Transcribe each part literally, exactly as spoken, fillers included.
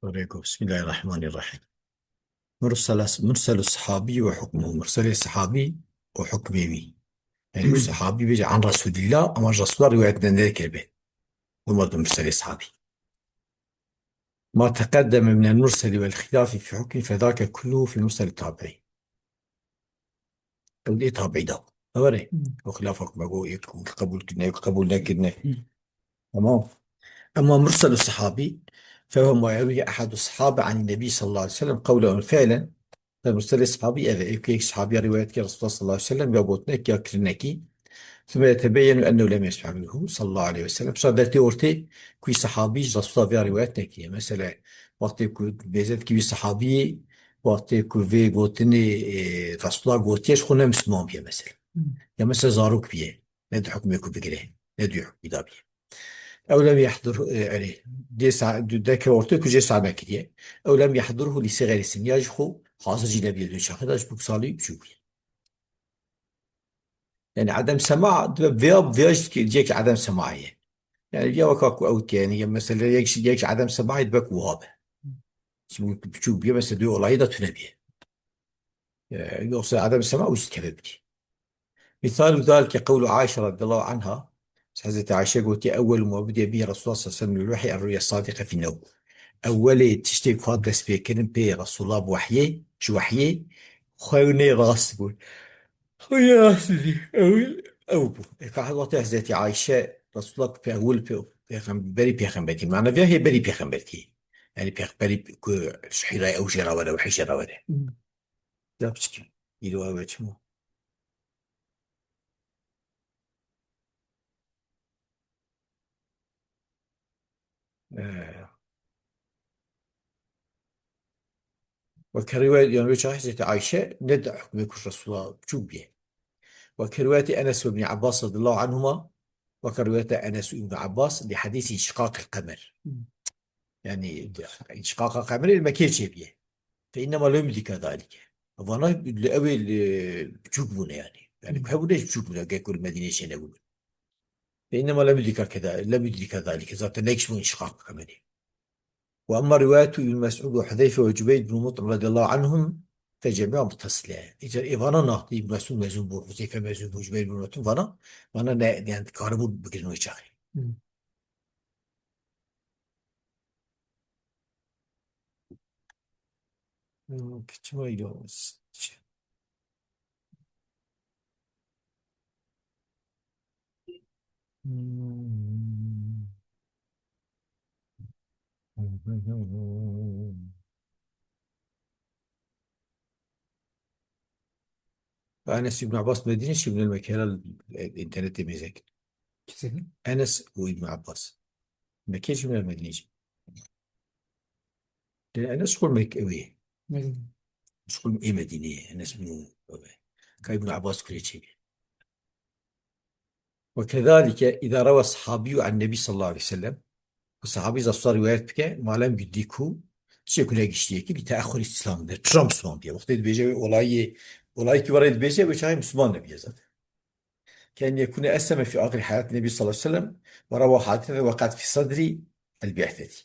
Aleykum. Bismillahirrahmanirrahim. Mursel, murselu sahabî ve hukmuhu. Murselê sahabî û hukmê wî. Yani bu sahabî bêje an Resulillah, ama ji Resulullah rivayet ne, nekiribe. Olmaz bi murselê sahabî. Ma teqeddeme minel murseli vel hilafi fi hukmi fedake kulluhu fi murseli tabi'i. Ew dê tabiî da. Ew re. Hmm. O xilaf hukme go, yek qebul kirine, yek qebul nekirine. Hmm. Tamam. Ama murselu sahabî, fehuve ma yerwiye ehedu sahabe anin nebî sallallahu aleyhi ve sellem qewlen ve fi'len. Ve murselê sahabî ev e. Ê ku yek sahabiya rivayet ke Resulullah sallallahu aleyhi ve sellem ya gotinek ya kirinekî. Thumme yetebeyyenu ennehu lem yesma minhu sallallahu aleyhi ve sellem. Sonra dertê ortê ku sahabî ji Resulullah vê rivayet nekiriye. Mesela, wextê ku bêzet ki wî sahabî, wextê ku vê gotinê, e, Resulullah gotiye, ji xwe ne Müslüman biye mesela. Hmm. Ya mesela zarok biye. Ne di hukmê ku bigire, ne di hukmî da biye. Ew lem yehdur, e, erê. Dê sa-, du-, deke ortê ku jê sa nekiriye. Ew lem yehdurhu li sigari sin. Ya ji xwe hazir jî nebiye dû çaxê da, ji bo salî biçûk biye. Yani edem sema, dibe veya, veya jî dike, dike edem sema ye. Yani ya weka ku ew dike, yani ya mesela yek, yek edem sema ye, dibe ku wiha be. Ji bo biçûk biye, mesela dû olayî da tune biye. E, yoksa edem sema û jî dikeve bidî. Misalu zalike qewlu Ayşe radiyallahu anha. Hezretî Ayşe gotiye, "Ewwelu ma budiye bihi Resulullah sallallahu aleyhi ve sellem lil vehyi er-ru'ya sadike fi nevm." Ewwelê tiştê ku hat destpêkirin pê Resulullah bi wehyê, ji wehyê, xewnê rast bû. Xewnê rast bû. Ew, ew bû. Eka wextê Hezretî Ayşe, Resulullah ku pê-, ewil pê-, pêxem-, berî pêxembertî. Mana vê hê berî pêxembertî. Yani pêx-, berî ku ji Hîrayê ew jê re were, wehy jê re were. Hmm. Ya piçikî, îro ew e çima? Ee, weke rîwayet, yani wê çaxê Hezretî Ayşe ne di hukmê ku Resulullah biçûk bûye. Weke rîwayetê Enes û Ibnî Abbas radiyallahu anhuma, weke rîwayeta Enes û Ibnî Abbas li hadîsî înşiqaqil qemer. Hmm. Yani, înşiqaqa qemerê li Mekkeyê çêbiye. Fe innema lem yudrike zalike. Vana li ew ê li biçûk bûne yani. Yani, Hmm. ku hebûne jî biçûk bûne, gek ku li Medîneyê çênebûne. Fe innema lem yudrike keda-, lem yudrike zalike. Zaten negiş bû înşiqaqa qemerê. Ve emma rîwayetu Îbn Mes'ûd ve Huzeyfe ve Cubeyr bin Mut'im radiyallahu anhum fe cemi'a muttasile. Îcar ê vana naxtî Îbn Mes'ûd mezûn bû, Huzeyfe mezûn bû, Cubeyr bin Mut'im vana, vana ne, yani dikaribûn bigirin wê çaxê. Hmm. Hmm, çima îro? Hmm. Enes Îbn Abbas Medîne çi bûne li Mekke, hela internetê mêze kir. Kî? Enes û Îbn Abbas. Mekke çi bûne, Medîne çi? Lê Enes xwe Mek-, ew ê. Medîne. Xwe ê Medîneyê, Enes bû ew ê. Ka Îbn Abbas kurê çê bî. Ve kezalike îza rewe sahabiyyu an Nebî sallallahu aleyhi ve sellem. Ku sahabî ji Resulullah rîwayet bike, ma lem yudrikhu, çi ku negiştiye ki, bi teahhurî Îslam de, çira Müslüman diye. Wextê dibêje wê olayê, olayê ki were dibêje, wê çaxê Müslüman nebiye zaten. Ke en yekûne esleme fî axirî heyatî Nebî sallallahu aleyhi ve sellem, ve rewa hadîsete ve qet fî sedrî el bi'setî.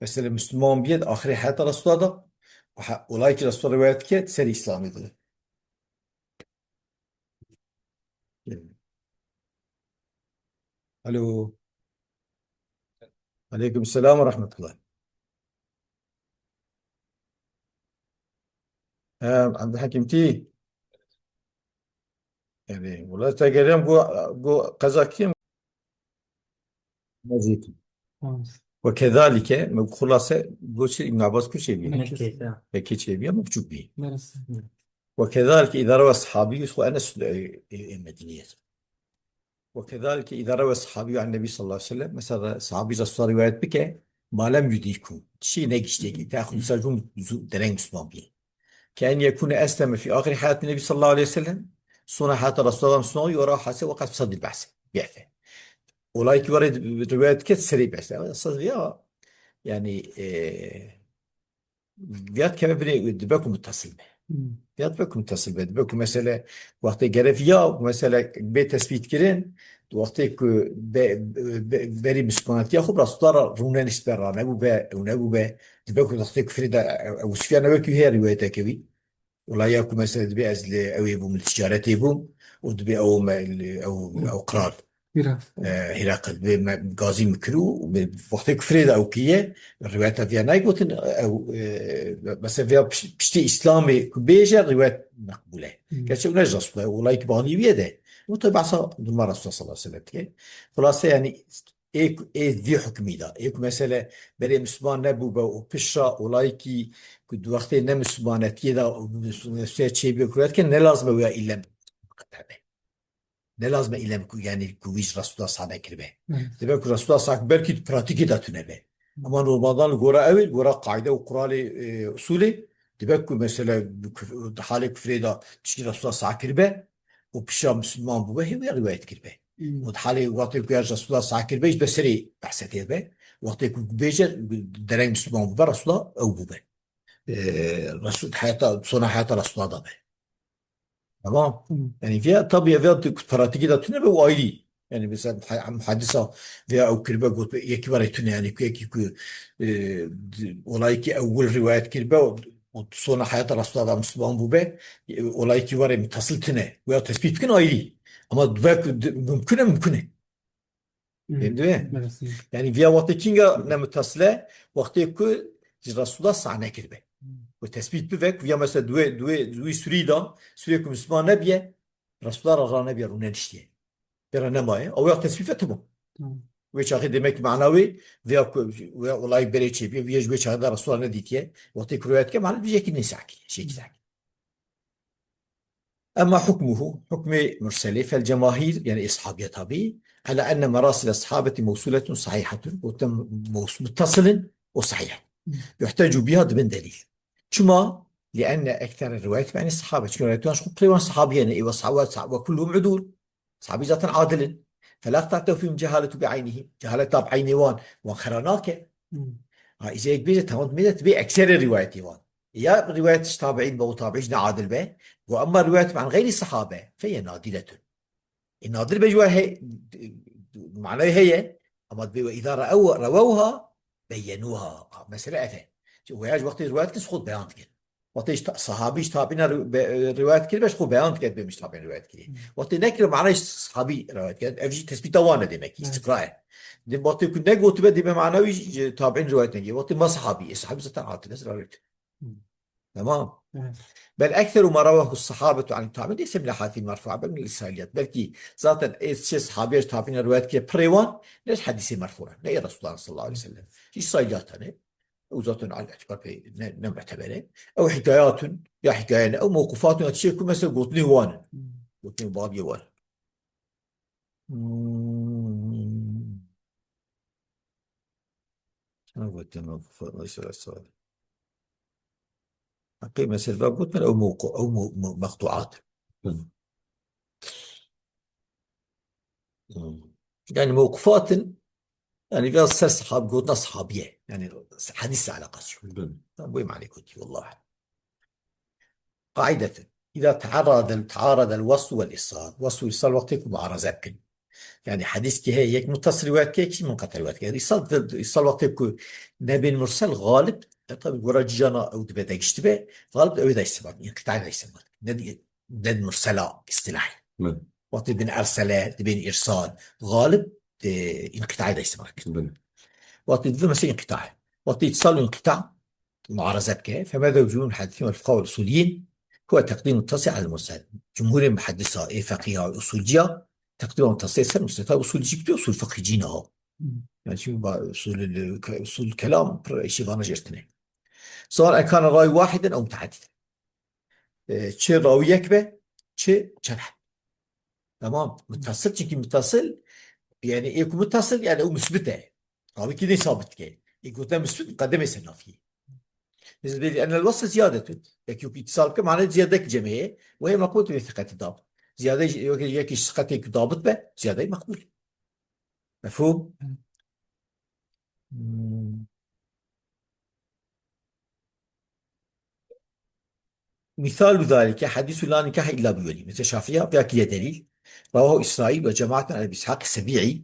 Mesela Müslüman biye di axirê heyata Resulullah da, û he-, olayê ki Resulullah rîwayet dike, di serê Îslamê de. Alo. Aleyküm selam ve rahmetullah. Em, Abdülhakim tî. Yani, wala te geriyam go, go qeza kim? Mezît. Tamam. Ve kezalike, me xulase, go çi, Îbn Abbas ku çê bî? Mekke. Mekke çê bî, ama küçük bî. Neresi? Ve kezalike îza rewe sahabî, xwe Enes, e, e, e, Medîneyê. Ve kezalike îza rewe sahabî an Nebî sallallahu aleyhi ve sellem, mesela sahabî Resulullah rivayet bike, ma lem yudrikhu, tiştê negiştiyekî, teahhur, misal jû zu-, dereng Müslüman bî. Ke en yekûne esleme fî axirî heyatî Nebî sallallahu aleyhi ve sellem, sona heyata Resulullah Müslüman bî, ve rewa hadîsete ve qet fî sedrî el bi'se, bi'se. Olayê ki were rivayet dike, serê bi'se. Esas ya, yani, e, Viya dikeve binê, dibe ku muttasil be. Hmm. Viya dibe ku muttasil be. Dibe ku mesele wextê gere viya, mesele bê tesbît kirin, Wextê ku be, be, berî mislimanetiya xwe bi Resûla re rûnenişt be, ranebû be, ew nebû be. Dibe ku wextê kufrê de ew, ew Sufyan e, wekî heye rîwayeteke wî. Wela ya ku mesela dibê ez li ewê bûm, li ticaretê bûm û dibê ew me, ew, ew qral, Hîra. E, Hîraqil, dibê me gazî min kir û bi wextê kufrê de ew kiriye, rîwayeta viya nayê gotin, ew, e, mesela viya piş-, piştî Îslamê ku bêje rîwayet meqbûl e. Hmm. Gerçi ew ne ji Resûlullah, olayekî bi alî wî ye de. Û tabi behsa durma Resûlullah sallallahu aleyhi ve sellem dike. Xulase yani ê, ê vî hukmî de. Ê ku mesele berê Misliman nebûbe û pişra olayekî ku di wextê ne Mislimanetiyê de û Mislimanetiyê çêbî ku rêdike ne lazim e wê îlem hebe. Ne lazim e îlem ku, yani ku wî ji Resûlullah sane kiribe. Evet. Dibe ku Resûlullah sane belkî di pratîkê de tune be. Ama normaldan li gora ew ê, li gora qaîde û quralê, e, usulê, dibe ku mesela bi kuf-, di halê kufrê de tiştî Resûlullah sane kiribe û pişa Misliman bûbe, hê wê rîwayet kiribe. Hmm. Û di halê wextê ku ya Resûlullah sane kiribe, ji be serê behse kiribe. Wextê ku bêje, dereng Misliman bûbe, Resûlullah ew bûbe. E, Resûl heyata, sona heyata Resûlullah da be. Tamam. Hmm. Yani viya, tabii viya tu, pratîkî de tune be û ayrî. Yani mesela ha-, hem hadisa veya ew kiribe got, yekî were tune, yani ku yekî ku, e, di-, olayekî ewil rivayet kiribe û, û sona heyata Resûlullah da Misliman bûbe, e, olayekî were mutasil tune. Veya tespît bikin ayrî. Ama belki di-, mümkün e, mümkün e. Hmm. Fehmdî wê? Evet. Yani viya wextê kînga ne mutasil e, wextê ku ji Resûlullah sane kiribe. Hmm. Ku tespît bibe ku ya mesela duê, duê, duê surî da, surê ku Misliman nebiye, Resûlullah ra, ra nebiye, rûneniştiye. Pê re nemaye. Ew ya tespît ve, tamam. Tamam. Wê çaxê demek mana wê, veya ku, veya olay berê çêbiye, veya ji wê çaxê de Resûlullah nedîtiye. Wextê ku rivayet ke, mana vî yekî nêsakî, şekî sakî. Ama hukmuhu, hukmê murselê, fel cemahîr, yani eshabiye tabi, ala enne merasil sahabeti mevsuletun sahihatun, gotin mews-, muttasilin û sahih. Yuhtecu biha dibin delîl. Çima? Li enne ektere rivayet bi enî sahabe. Çünkü rivayet wan ji xwe pirê wan sahabiye ne, ê we sahabe, sahabe kulluhum udul. Sahabî zaten adil in. Fela te'tew fîhim cehaletu bi eynihim. Cehalet tab eynê wan, wan xera nake. Hmm. Ha, îca yek bêje, tamam, dibê de tibê ekserê rivayetê wan. Ya rivayet ji tabiîn be û tabiî ji ne adil be. Û emma rivayet bi an xeyrî sahabe, fe ye nadiretun. E, nadir be ji we he-, manayê heye. Ama dibê we îza re'ew-, rewewha, beyyenuha. Ha, mesele ev e. Ji we ya ji wextê rivayet dikin, ji xwe beyan dikin. Wextê ji ta-, sahabî ji tabiîna ri-, be-, rivayet kiribe, ji xwe beyan dike, dibê min ji tabiîn rivayet kiriye. Hmm. Wextê nekiribe, manayê ji sahabî rivayet kiriye. Ev jî tespîta wan e demek ki, Evet. îstiqra ye. Dê wextê ku negotibe, dibê mana wî ji tabiîn rivayet nekiriye. Wextê ma sahabî, e, sahabî zaten adil e, rivayet. Hmm. Tamam. Evet. Bel ekseru ma rewahu sahabetu an tabiîn leyse min ahadîsî merfu'a, bel min israiliyat. Belkî zaten ê çi sahabî ji tabiîn rivayet kiriye, pirê wan, ne ji hadîsê merfu ne, ne ê Resulullah sallallahu aleyhi ve sellem. Ji israiliyat e. Ew zaten al itibar pê ne, ne muteber e. Ew hikayatun, ya hikaye ne, ew mewqufatun, ya tiştê ku mesela gotinê wan in. Hmm. Gotinê babiyê wan in. Hmm. Çend gotin mewqufat, mesela, sor. Heqê mesela gotin ew mewqu-, ew mu-, mu-, meqtuat. Hmm. Hmm. Yani mewqufatin, yani biraz ser sahab-, gotina sahabiye. Yani hadîs alakası yok. Hı. Tamam, bu manayê gotiye, wallah. Qaîdeten. Îza te'arada, te'arada el-wasl vel-îrsal. Wasl û îrsal wextê ku muaraze bikin. Yani hadîs ki heye, yek muttasil rivayet ke, yek jî munqeti rivayet ke. Îrsal, îrsal wextê ku nebên mursel, galib, e, tabi gora cîcana ew dibe de giştibe, galib ew da îstimal, înqitayê da îstimal. Ne di-, ne di mursela îstilahî. Evet. Wextê dibên ersele, dibên îrsal, galib, e, înqitayê da îstimal kir. Evet. Wextê dibê mesela înqita. Wextê îtsal û înqita muaraze bike, femezhebul cumhur muhaddisin vel fuqaha vel usuliyyin huve teqdîm muttasil alel mursel. Cumhurê muhaddisa, ê feqîha, usulciya, teqdîma muttasil ser mursel. Tabi usulci bi usul fiqhicî ne ha. Hmm. Yani çünkü ba-, usul, usul kelam pir işî vana jî tune. Sawa'en kana rawi wahiden ew muteaddiden. E, çi rawi yek be, çi çend heb. Tamam. Muttasil, çünkü muttasil, yani ê ku muttasil, yani ew musbit e. Rawi ki ne sabit ke. Ê ku te musbit, muqeddemê ser nafiyê. Mesela belli ennel wasl ziyadetun. Yek ku îtisal ke, mane ziyade ki cemeye. Ve hiye meqbul bi siqeti dabit. Ziyade, yek, yek siqetê ku dabit be, ziyade meqbul. Mefhum? Hmm. Misalu zalike hadisu la nikahe illa bi welî. Mesela Şafiya veya kiriye delîl. رواه إسرائيل وجماعة عن أبي إسحاق السبيعي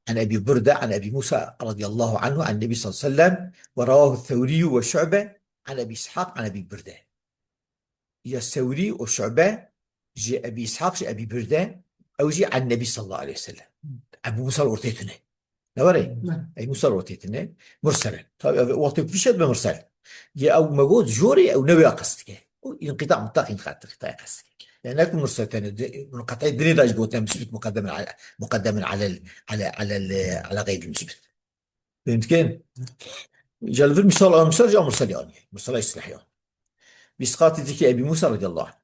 عن أبي بردة عن أبي موسى رضي الله عنه عن النبي صلى الله عليه وسلم، ورواه الثوري وشعبة عن أبي إسحاق عن أبي بردة. Ya Sewrî û Şu'be ji Ebî Îshaq, ji Ebî Burde, ew jî an Nebî sallallahu aleyhi ve sellem. Ebû Musa li ortê tune. Ne were? Ne. Ey Musa li ortê tune. Mursel e. Tabi ev wextê ku fîşe dibe mursel. Ye ew me got jorê ew ne wê qest dike. Û înqita mutlaq înqita qest dike. Yani ne ku mursel tene de, munqati dinê de jî gotin misbit muqeddemen ale, muqeddemen ale, ale, ale, ale gayri misbit. Fehmtikin? Îca li vir misal, misal jî mursel yani. Mursela îslah yani. Bi isqatî zikri Ebî Musa radiyallahu anh.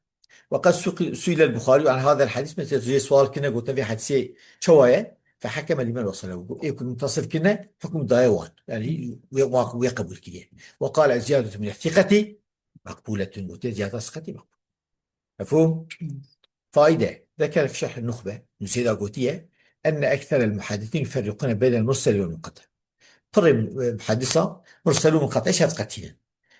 Ve qed suqi-, suîle el-Buxarî an hadel hadîs, mesela jê sual kirine, gotin vê hadîsê çawa ye? Fehekeme limen weselehu. Ê ku muttasil kirine, hukm daye wan. Yani wê, wan wê qebûl kiriye. Ve qale ziyadetu min thiqeti maqbuletun. Gotiye ziyada siqetî maqbul. Mefhûm? Faîde. Zekere fi şerh Nuxbe, nusê de gotiye, enne ekserel muhaddisin yuferriqune beynel mursel vel munqati. Pirê, e, muhaddisa mursel û munqati şert qetînin.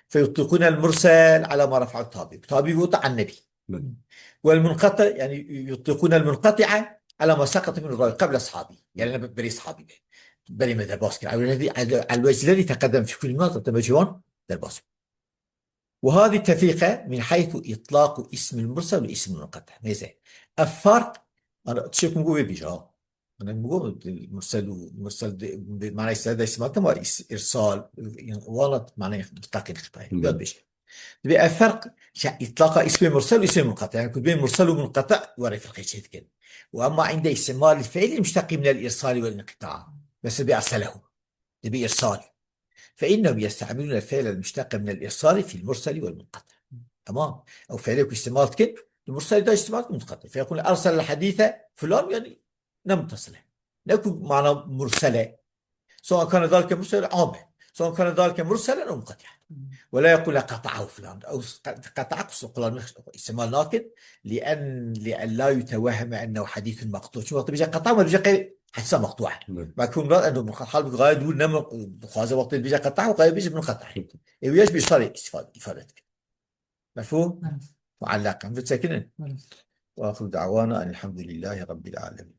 Feyutliqune el mursel ala ma rafa'u tabi. Tabi gote an nebî. Belê. Vel munqati, yani yutliqune el munqati'a ala ma sakata min rawi qabla sahabi. Yani ne berê sahabi be. Berê me derbas kir. Elwecledi, elwecledi teqedem fi kulli ma, zaten me ciwan derbas. وهذه التفرقة من حيث إطلاق اسم المرسل واسم المنقطع. Neyse. Ev fark, ana, tişek min got wê bêje, ha. Ana, min got, mursel û, mursel de, bi manayê sade istimal kema is-, irsal, wana manayê mutlaqî dixitayê. Belê. Wê bêje. Dibê ev fark, ya itlaqa ismê mursel û ismê munqati. Yani, ku dibê mursel û munqati were firqê çê dikin. Ve emma inde istimal fiil muştaqî minel irsali vel inqita. Mesela bi erselahu. Dibê irsal. فإنهم يستعملون الفعل المشتق من الإرسال في المرسل والمنقطع. Tamam. Ew fiilê ku îstimal dikin, di murselî de îstimal dikin, munqati. فيقول أرسل الحديث فلان، yani ne muttasile. Ne ku mana mursele. سواء كان ذلك مرسلا عام. سواء كان ذلك مرسلا أو منقطعا. ولا يقول قطعه فلان. Ew qe-, qeta'a qism kullanmak îstimal nakin. لأن، لئلا يتوهم أنه حديث مقطوع. Çünkü wextê bêje qeta, me bêje qey hadîsa meqtû e. Evet. Belkî murad eno muxal bi gayet dûr ne mu-, dixwaze wextê bêje qeta û gayet bêje munqati. Ê wî ya jî bi îrsal îstifa-, îfade dike. Mefhûm? Evet. Muallaqen. Vê çekinin. Evet. Ve axiru da'wana enilhamdulillahî rabbil alemin.